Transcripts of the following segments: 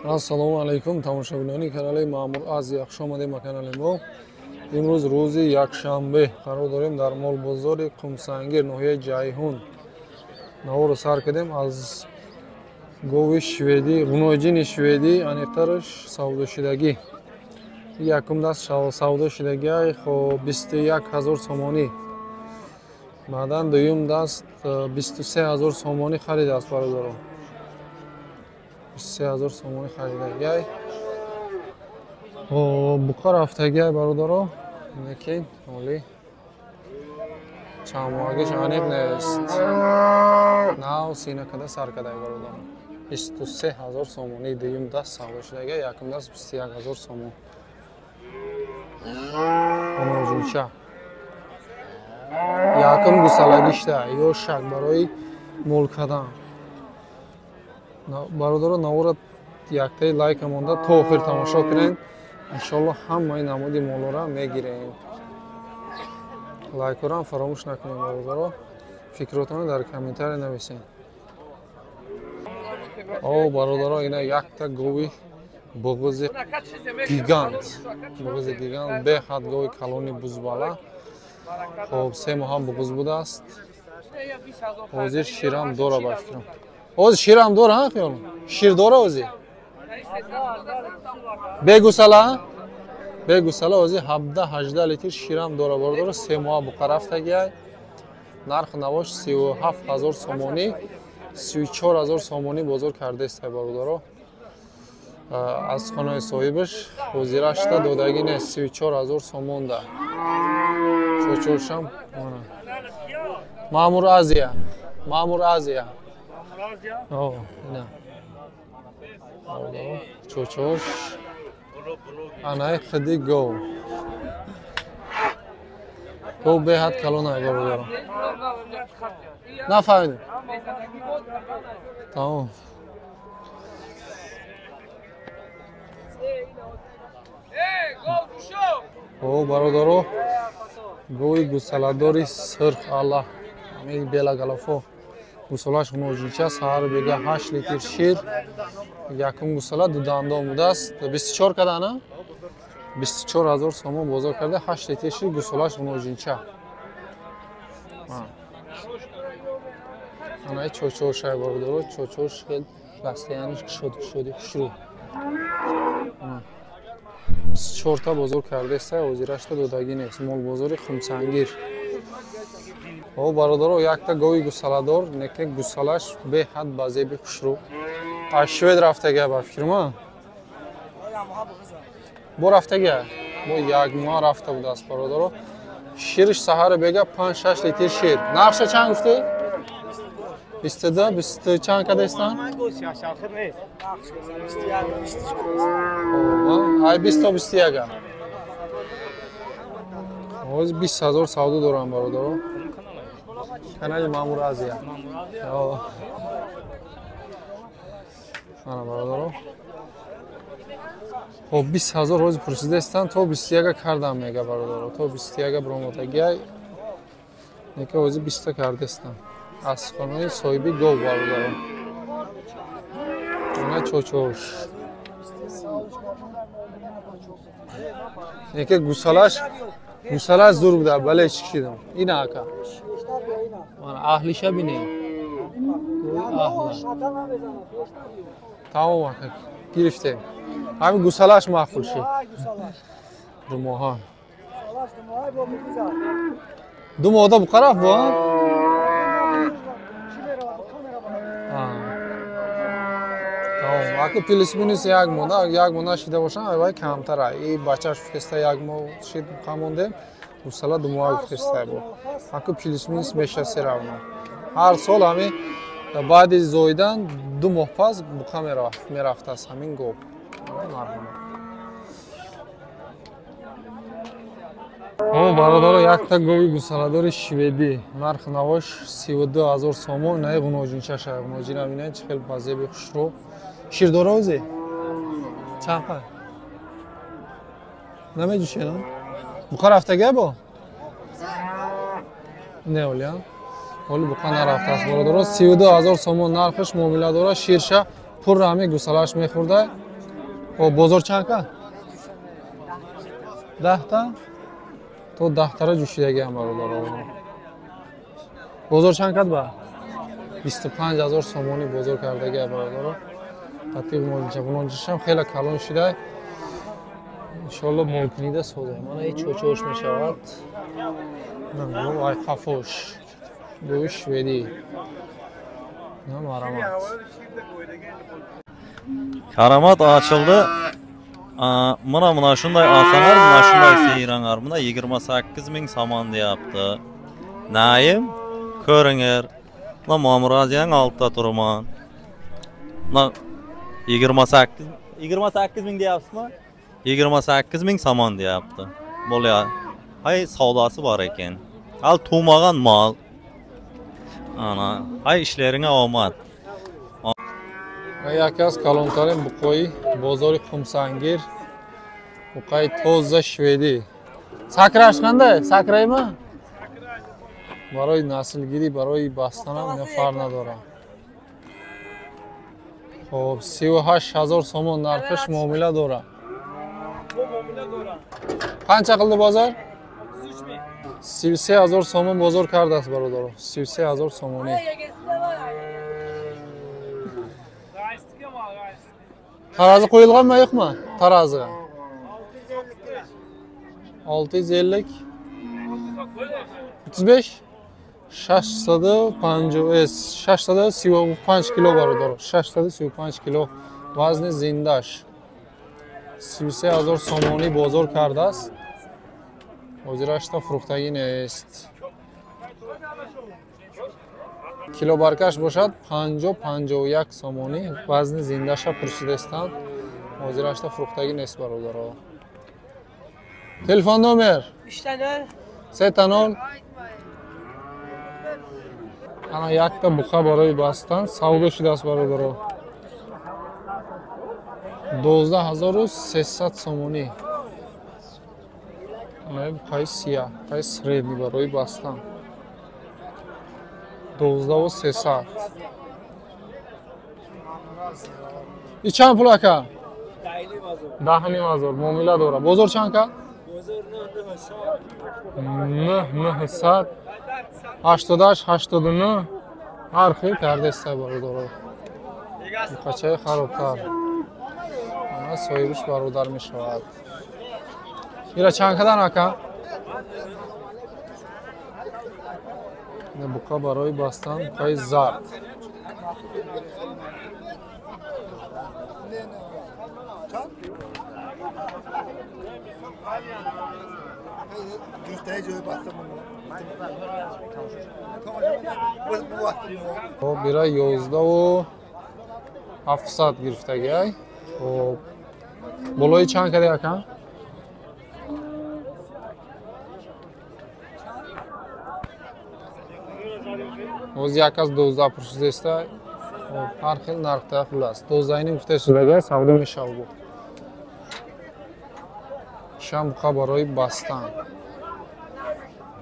Ассалому алайкум, тамошобинони канали Маъмур Азия, хуш омадед ба канали мо. Имрӯз рӯзи якшанбе қарор дорем дар молбозори Қумсангир, ноҳияи Ҷайҳун. Наворо сар кардем аз гови шведӣ, ғуноҷини шведӣ, аниқтараш савдошудагӣ. Якум даст савдошудагиай, хоб 21 ҳазор сомонӣ. Баъдан дуюм даст 23 ҳазор сомонӣ харидааст бародарон. 23 ҳазор сомонӣ харидагиай. Буқа рафтагиай бародаро, лекин ҳоли чанд моҳагиш аниқ нест. Нав сина када сар кадай бародаро. 23 ҳазор сомонӣ дуюм даст савдо шудагиай, якум даст 21 ҳазор сомон. Оноҷунча. Якум гусалагишта ё шак барои мол кардан. Бародаро, навора яктаи лайка монда то охир тамошо кунед. Иншоалло ҳамаи намуди молора мегирем. Лайкҳоро ҳам фаромӯш накунед бародаро. Фикротонро дар комментария нависед. О бародаро, ина якта гови буғузи гигант. Буғузи гигант, беҳад гови калони бузбала. Хоб, 3 моҳ ҳам буғуз будааст. Ҳозир ширам дора ба фикрам. Ҳозир ширам дора, ҳа хиёлам? Шир дора ҳозир? Бегусала? Бегусала ҳозир 17-18 литр ширам дора бародаро. 3 моҳ буқа рафтагиай. Нарх навош 37 ҳазор сомонӣ, 34 ҳазор сомонӣ бозор кардаестай бародаро. Аз хонаи соҳибаш ҳозирашта додагӣ нест, 34 ҳазор сомонда. Чочошам Маъмур Азия, Маъмур Азия. О, ина. Чочош. Анай хиди гов. Гов беҳад калон ай бародаро. Нафаҳмидем. Тамом. О, бародаро, гови гусаладори сирх, аллаҳ, ҳамин белагалафо. Гусалаш ноҷинча, саҳар бега 8 литр шир. Якум гусала ду дандон будааст. 24 када, на? 24 ҳазор сомон бозор карда, 8 литр шир, гусалаш ноҷинча. Анаи чочошай бародаро, чочош хел растаяниш кушоди кушоди хушрӯ. 24та бозор кардаеста, ҳозирашта додагӣ нест. Молбозори Хумсангир. О бародаро, якта гови гусаладор, неке гусалаш беҳад ба зеби хушрӯ. Аз швед рафтагия ба фикрам, бо рафтагия, бо як моҳ рафта будааст бародаро. Шириш саҳари бега 5-6 литр шир. Нархша чанд гуфтӣ? 22, 20 чанд кадаистан? Ай 20 то 21. Ҳозир 20 ҳазор савдо дорам бародаро. Канали Маъмур Азия. Ана бародаро. Хоб, 20 ҳазор ҳозир пурсидаистан, то 21 кардам мега бародаро. То 21 биромадагиай. Неке ҳозир 20 кардаистан. Аз хонаи соҳиби гов бародаро. Ана чочош. Неке гусалаш, гусалаш зур буда, бале чӣ кишидам. Ина ака. Мана аҳлиша бинем. Аҳла. Тамом ака, гирифтем. Ҳамин гусалаш маъқул шид. Ду моҳа. Ду моҳда буқа рафт бо? Аку плюс-минус як моҳ, як моҳ нашида бошам, ай вай камтар ай. И бачаш гуфтеста як моҳ шид буқа мондем, гусала ду моҳ гуфтеста бо. Аку плюс-минус меша се равно. Ҳар сол ҳамин баъди зоидан 2 моҳ пас буқа мерафтааст ҳамин гов. Марҳамат. О бародаро, якта гови гусаладори шведӣ. Нарх навош 32 ҳазор сомон, наи ғуноҷинчаша. Ғуноҷина бинед, чӣ хел ба зеби хушрӯ. Шир дора ҳозир? Чанд қад? Намеҷӯшед, а? Буқа рафтагия бо? Не, оли, а? Оли буқа нарафтааст бародаро. 32 ҳазор сомон нархаш, муомила дора, ширша пурра ҳамин гусалаш мехӯрда. Бозор чанд ка? 10 та? То 10 тара ҷӯшидагиам, бародаро. Бозор чанд кад ба? 25 000 сомонӣ бозор кардагиа, бародаро. Қатиб молчашам хеле калон шуда. Иншоалло, молкунида соза. Мана и чочош мешавад. Ай қафош. Бӯи шведӣ. На марамат. Карамат ochildi. Mana mana shunday olsanglar, mana shunday seyrangar. Mana 28 ming somon deyapti. Naim ko'ringlar. Mana Mamuraziyaning oldida turman. Mana 28 ming deyapsizmi? 28 ming somon deyapti. Bo'lyapti. Hay savdosi bor ekan. Hali tug'magan mol. Ana, hay ishlaringga omad. Яке аз калонтарин буқои бозори Қумсангир, буқаи тоза шведӣ. Сакраш қандай? Сакрайма? Барои наслгирӣ, барои бастанам ина фарқ надорам. Хоб, 38 000 сомон нархаш, муомила дорад. Қанча қилди бозор? 33 000 сомон бозор кардааст, бародаро. 33 000 сомонӣ. Тарози qo'yilganmi, yo'qmi? Taroziga. 650 35 650, 635 кило, бародаро. 635 кило вазни зиндаш. 33 000 сомонӣ бозор кардааст. Ҳозирашта фурӯхтагӣ нест. Килобаркаш бошад 50-51 сомонӣ вазни зиндаша пурсидастанд. Ҳозирашта фурӯхтагӣ нест, бародаро. Телефон номер 3 0. Ана якта буқа барои бастан савдо шудааст, бародаро. 12 300 сомонӣ. Ана буқаи сияҳ, буқаи средний барои бастан. 12 300. И чанд пул, ака? 10 500 муомила дорад. Бозор чанд кард? Нӯҳ нӯҳсад 88, 89 ҳар хел кардеста, бародаро. Буқачаи харобтар. Ана соҳибиш бародар мешавад. Ира чанд кадан, ака? Буқа барои бастан, буқаи зард. Хоб, бира 11 700 гирифтагиай. Хоб, болои чанд кади, ака? Ҳоз як аз 12 пурсидеста, ҳар хел нархта. Хулас, 12,5 гуфта судага савдо мешавад. Бу шам буқа барои бастан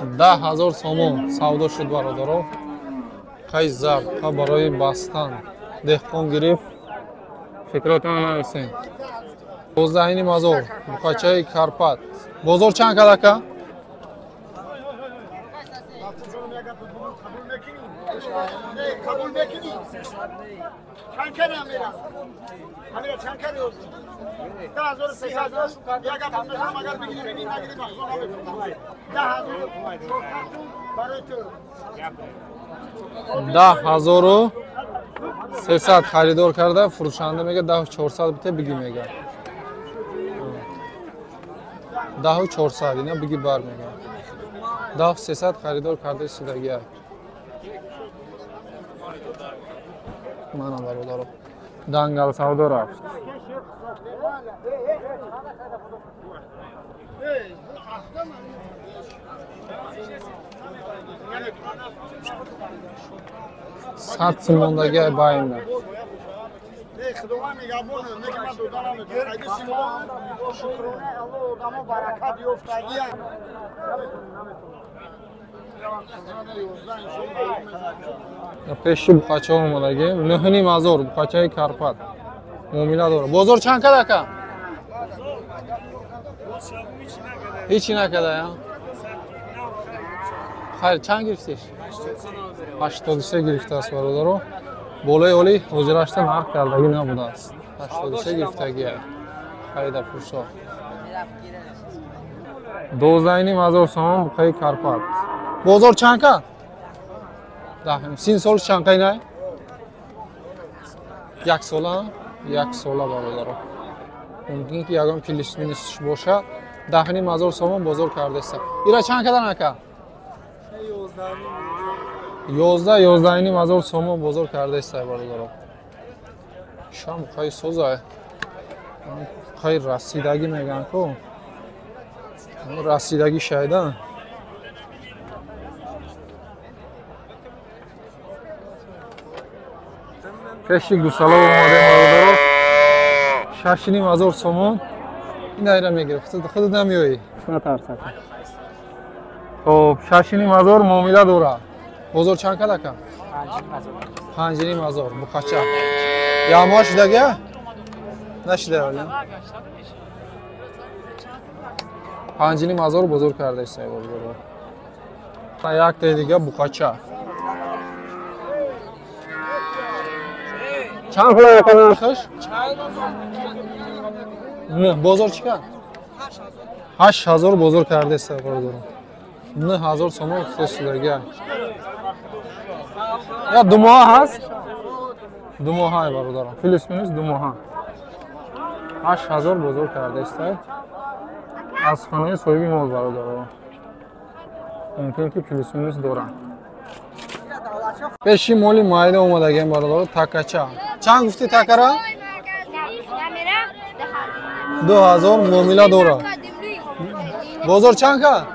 10 000 сомон савдо шуд, бародаро. Қай зард, қа барои бастан деҳқон гирифт. Фикротон нависен. 12 500 буқачаи Карпат. Бозор чанд кад, ака? قبول میکنی؟ چند کنه امیرا؟ امیرا چند کنه؟ 10 300. یک هم میخوام، اگر بگیری بگیری، نگیری مخزون نمیفروشم. 10 400 برای تو. 10 300 харидор карда, фурӯшанда мега 10 400 бите, биги мега. 10 400 ина биги бар мега. 10 300 харидор карда истодагия. Мана, бародаро, дангал савдо рафт. 100 сомондагиай байнда. Худованд нигаҳбон, неки ман дода наметавонам. Айди симон, шукронаи Аллоҳ, одамо баракат ёфтагия. Пеши буқачаҳо омадагем. 9 500 буқачаи Карпат, муомила дорад. Бозор чанд кад, ака? Ҳечи накарда, я? Хайр, чанд гирифтиш? 83 гирифтааст бародаро. Болои оли ҳозирашта нарх кардагӣ набудааст. 83 гирифтагия. Харида фурӯшо. 12,5 ҳазор сомон буқаи Карпат. Бозор чанд кард? 10. Син сол чанд қайнай? Як сола? Як сола бародаро. Мумкин ки ягон плюс минусш бошад. 10,5 ҳазор сомон бозор кардааст. Ира чанд кардан ака? 11 11,5 ҳазор сомон бозор кардааст бародаро. Шам буқаи соза. Буқаи расидагӣ мегӯянд ку. Расидагӣ шайда. Пеши гусало омадем бародаро. 6,5 ҳазор сомон. Ин айра мегирифт. Худат намеоӣ. Натарсак. Хоб, 6,5 ҳазор муомила дорад. Бозор чанд кард ака? 5,5 ҳазор. Буқача. Ямоҳ шудагия? Нашуда вале. 5,5 ҳазор бозор кардааст бародаро. Як таи дига буқача. Чанд пул ака нархаш? Не, бозор чӣ кард? 8 ҳазор бозор кардааст бародаро. 9 ҳазор сомон фурӯшидагия. Я ду моҳа ҳаст? Ду моҳа бародаро. Плюс минус ду моҳа. 8 ҳазор бозор кардааст. Аз хонаи соҳиби мол бародаро. Мумкин ки плюс минус дорад. Пеши моли майда омадагиам бародаро, такача. Чанд гуфтӣ такара? 2 ҳазор муомила дорад. Бозор чанд кард?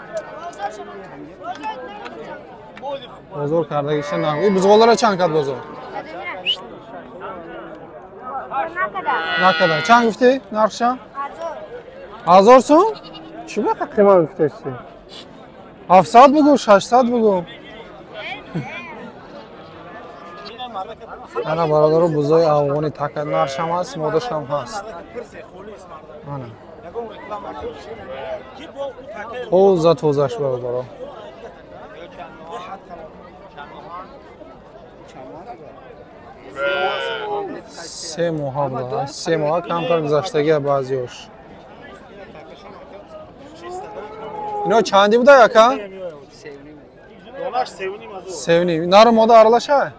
Бозор кардагиша на. И бузғолара чанд кард бозор? Накарда. Чанд гуфтӣ нархша? 1000 сум? Чӣ бақа қимат гуфтаси? 700 бугӯ, 600 бугӯ. Ана бародаро, бузои афғонӣ така наршам ҳаст, модашам ҳаст. Ана. Тоза тозаш бародаро. 3 моҳа буда. 3 моҳа камтар гузаштагия баъзиёш. Ино чанди буда яка? Севним. Нару мода аралаша?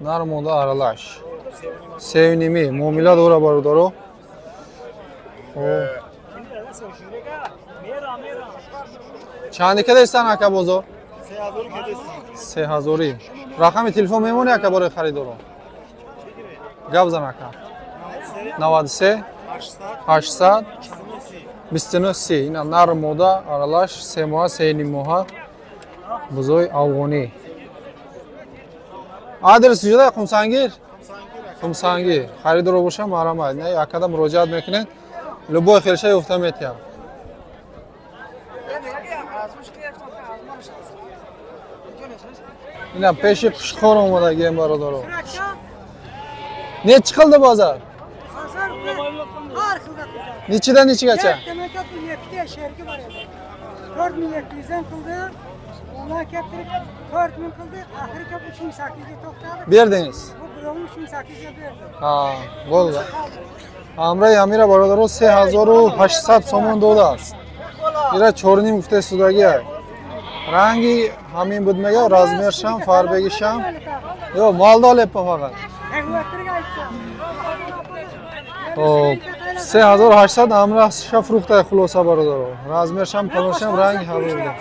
Нару мода аралаш. Севними. Муомила дора бародаро. Чанди кадестан ака бозор? 3 ҳазорӣ. Рақами телефон мемонӣ ака барои харидоро? Гап зан ака. 93 800 29 30. Ина нар мода аралаш 3 моҳа, 3,5 моҳа бузои афғонӣ. Адрес ҷуда Қумсангир? Қумсангир. Харидоро боша марамад. Не, акада муроҷиат мекунед. Любой хелша ёфта метиҳам. Ина пеши қушқор омадагием бародаро. Не чӣ қилди бозор? Nechidan nechigacha? 4700'den qildi. Onlar keltirib 4000 qildi. Oxiri kelib 3800ga to'xtadi. Berdingiz? Bu birovni 3800ga berdi. Ha, bo'ldi. Ҳамраҳи амира бародаро 3800 сомон додааст. Ира чорним гуфта судагия. Ранги ҳамин буд мега, размершам, фарбегишам. Ё, молда оlyapman faqat. Хоб, 3800 ҳамраҳша фурӯхта хулоса бародаро. Размершам, калоншам ранги ҳамин буд.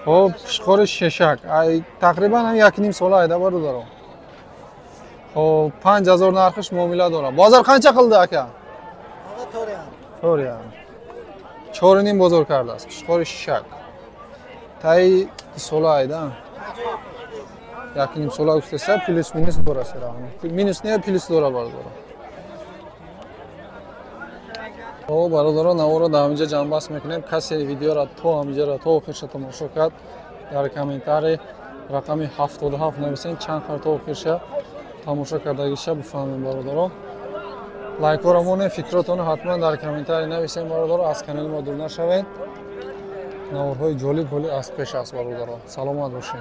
Хоб, пишқори шешак. Ай тақрибан ҳам 1,5 сола айда бародаро. Хоб, 5000 нархиш муомила дорад. Бозор қанча қилди ака? To'rt. 4,5 бозор кардааст. Қушқори шишак. Таи сола айда. 1,5 сола гуфтеса плюс минус дора сера. Минус не, плюс дора бародаро. О, бародаро, наворо дар ҳаминҷа ҷамъбаст мекунем. Касе видеоро то ҳаминҷаро то охирша тамошо кард, дар комментарий рақами 77 нависен, чанд хар то охирша тамошо кардагиша бифаҳмем бародаро. Лайкҳоро монед, фикротонро ҳатман дар комментарий нависем, бародаро, аз канали мо дур нашавед. Наворҳои ҷолиб ҳоли аз пеш аст, бародаро. Саломат бошед.